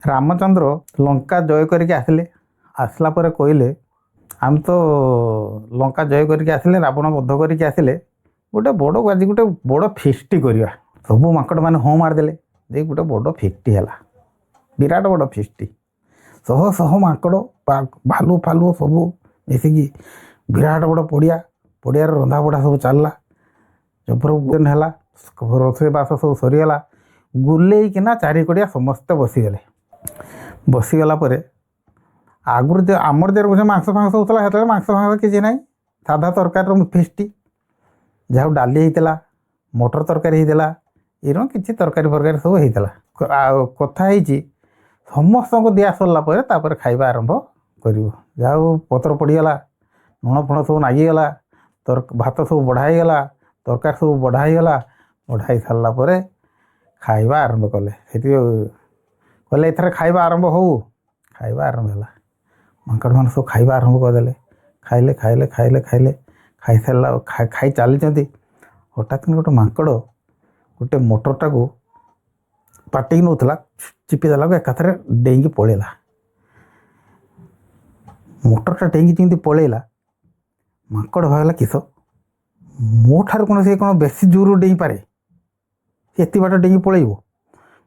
ରାମଚନ୍ଦ୍ର ଲଙ୍କା ଜୟ କରିକି ଆସିଲେ। ଆସିଲା ପରେ କହିଲେ, ଆମେ ତ ଲଙ୍କା ଜୟ କରିକି ଆସିଲେ, ରାବଣ ବଧ କରିକି ଆସିଲେ, ଗୋଟେ ବଡ଼ ଆଜି ଗୋଟେ ବଡ଼ ଫିଷ୍ଟି କରିବା। ସବୁ ମାଙ୍କଡ଼ମାନେ ହଁ ମାରିଦେଲେ। ଦେଇ ଗୋଟେ ବଡ଼ ଫିଷ୍ଟି ହେଲା, ବିରାଟ ବଡ଼ ଫିଷ୍ଟି। ଶହ ଶହ ମାଙ୍କଡ଼, ଭାଲୁ ଫାଲୁ ସବୁ ମିଶିକି ବିରାଟ ବଡ଼ ପଡ଼ିଆ। ପଡ଼ିଆରେ ରନ୍ଧାବଢ଼ା ସବୁ ଚାଲିଲା, ଜବର ହେଲା। ରୋଷେଇବାସ ସବୁ ସରିଗଲା। ଗୁଲେଇକିନା ଚାରିକଡ଼ିଆ ସମସ୍ତେ ବସିଗଲେ। ବସିଗଲା ପରେ ଆଗରୁ ଯେ ଆମର ଯେ ମାଂସ ଫାଂସ ହେଉଥିଲା, ସେତେବେଳେ ମାଂସ ଫାଂସ କିଛି ନାହିଁ, ସାଧା ତରକାରୀର ଫିଷ୍ଟି। ଯାହା ହଉ ଡାଲି ହେଇଥିଲା, ମଟର ତରକାରୀ ହେଇଥିଲା, ଏଇରକମ କିଛି ତରକାରୀ ଫରକାରୀ ସବୁ ହେଇଥିଲା। ଆଉ କଥା ହେଇଛି, ସମସ୍ତଙ୍କୁ ଦିଆ ସରିଲା ପରେ ତାପରେ ଖାଇବା ଆରମ୍ଭ କରିବୁ। ଯାହା ହଉ ପତ୍ର ପଡ଼ିଗଲା, ଲୁଣ ଫୁଣ ସବୁ ନାଗିଗଲା, ଭାତ ସବୁ ବଢ଼ା ହେଇଗଲା, ତରକାରୀ ସବୁ ବଢ଼ା ହେଇଗଲା। ବଢ଼ା ହେଇ ସାରିଲା ପରେ ଖାଇବା ଆରମ୍ଭ କଲେ। ସେଠି କହିଲେ, ଏଥର ଖାଇବା ଆରମ୍ଭ ହଉ। ଖାଇବା ଆରମ୍ଭ ହେଲା। ମାଙ୍କଡ଼ମାନେ ସବୁ ଖାଇବା ଆରମ୍ଭ କରିଦେଲେ। ଖାଇଲେ, ଖାଇଲେ, ଖାଇଲେ, ଖାଇଲେ। ଖାଇସାରିଲା, ଖାଇ ଚାଲିଛନ୍ତି, ହଠାତ୍ ଗୋଟେ ମାଙ୍କଡ଼ ଗୋଟେ ମଟରଟାକୁ ପାଟିକି ନେଉଥିଲା, ଚିପି ଦେଲାକୁ ଏକାଥରେ ଡେଇଁକି ପଳେଇଲା। ମଟରଟା ଡେଇଁକି ଯେମିତି ପଳେଇଲା, ମାଙ୍କଡ଼ ଭାବିଲା, କିସ, ମୋ ଠାରୁ କ'ଣ ସେ କ'ଣ ବେଶୀ ଜୋରରୁ ଡେଇଁପାରେ? ସେ ଏତେ ବାଟ ଡେଇଁକି ପଳେଇବ?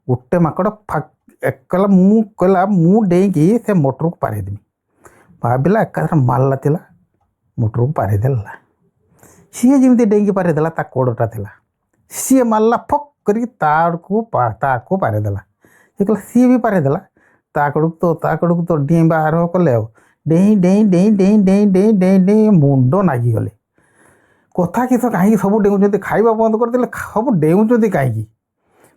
ଗୋଟେ ମାଙ୍କଡ଼ କହିଲା, ମୁଁ କହିଲା ମୁଁ ଡେଇଁକି ସେ ମଟରକୁ ପାରେଇଦେବି। ଭାବିଲା, ଏକାଥରେ ମାରିଲା ଥିଲା, ମଟରକୁ ପାରେଇଦେଲା। ସିଏ ଯେମିତି ଡେଇଁକି ପାରେଇଦେଲା, ତା କୋଡ଼ଟା ଥିଲା, ସିଏ ମାରିଲା ଫକ୍ କରିକି ତା ଆଡ଼କୁ, ତାକୁ ପାରେଇଦେଲା। ସେ କହିଲା, ସିଏ ବି ପାରେଇଦେଲା। ତା କଡ଼କୁ ତ ତା କଡ଼କୁ ତ ଡେଇଁବା ଆରମ୍ଭ କଲେ। ଆଉ ଡେଇଁ ଡେଇଁ ଡେଇଁ ଡେଇଁ ଡେଇଁ ଡେଇଁ ଡେଇଁ ଡେଇଁ ମୁଣ୍ଡ ନାଗିଗଲେ। କଥା କିସ, କାହିଁକି ସବୁ ଡେଉଁଛନ୍ତି? ଖାଇବା ବନ୍ଦ କରିଦେଲେ, ସବୁ ଡେଉଁଛନ୍ତି କାହିଁକି?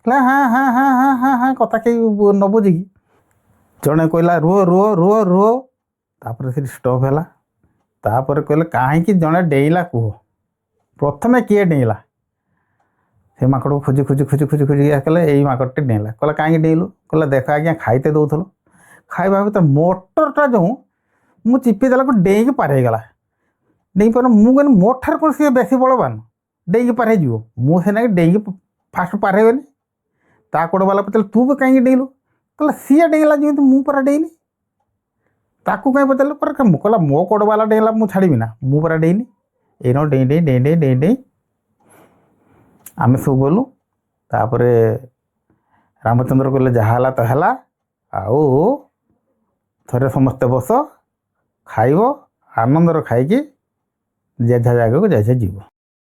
କହିଲା, ହଁ ହଁ ହଁ ହଁ ହଁ ହଁ। କଥା କେହି ନ ବୁଝିକି ଜଣେ କହିଲା, ରୁହ, ରୁହ, ରୁହ, ରୁହ। ତାପରେ ସେଠି ଷ୍ଟପ୍ ହେଲା। ତାପରେ କହିଲେ, କାହିଁକି ଜଣେ ଡେଇଁଲା କୁହ, ପ୍ରଥମେ କିଏ ଡେଇଁଲା? ସେ ମାଙ୍କଡ଼କୁ ଖୋଜି ଖୋଜି ଖୋଜି ଖୋଜି ଖୋଜି କହିଲେ, ଏଇ ମାଙ୍କଡ଼ଟି ଡେଇଁଲା। କହିଲା, କାହିଁକି ଡେଇଁଲୁ? କହିଲା, ଦେଖ ଆଜ୍ଞା, ଖାଇତେ ଦେଉଥିଲ, ଖାଇବା ଭିତରେ ମଟରଟା ଯେଉଁ ମୁଁ ଚିପି ଦେଲାକୁ ଡେଇଁକି ପାର ହେଇଗଲା। ଡେଇଁ ପାର, ମୁଁ କହିଲି, ମୋ ଠାରୁ କ'ଣ ସିଏ ବେଶୀ ବଳବାନ, ଡେଇଁକି ପାର ହେଇଯିବ? ମୁଁ ସେ ନାଗି ଡେଇଁକି ଫାଷ୍ଟ ପାର ହେଇଗଲି। ତା କୋଡ଼ ବାଲା ପଚାରିଲେ, ତୁ ବି କାହିଁକି ଡେଇଁଲୁ? କହିଲା, ସିଏ ଡେଇଁଲା ଯେମିତି, ମୁଁ ପରା ଡେଇଁନି। ତାକୁ କାହିଁ ପଚାରିଲୁ ପରା? ମୁଁ କହିଲା, ମୋ କୋଡ଼ ବାଲା ଡେଇଁଲା, ମୁଁ ଛାଡ଼ିବି ନା? ମୁଁ ପରା ଡେଇଁନି। ଏଇନ ଡେଇଁ ଡେଇଁ ଡେଇଁ ଡେଇଁ ଡେଇଁ ଡେଇଁ ଆମେ ସବୁ ଗଲୁ। ତାପରେ ରାମଚନ୍ଦ୍ର କହିଲେ, ଯାହା ହେଲା ତ ହେଲା, ଆଉ ଥରେ ସମସ୍ତେ ବସ, ଖାଇବ, ଆନନ୍ଦରେ ଖାଇକି ଯେଝା ଜାଗାକୁ ଯେଝା ଯିବ।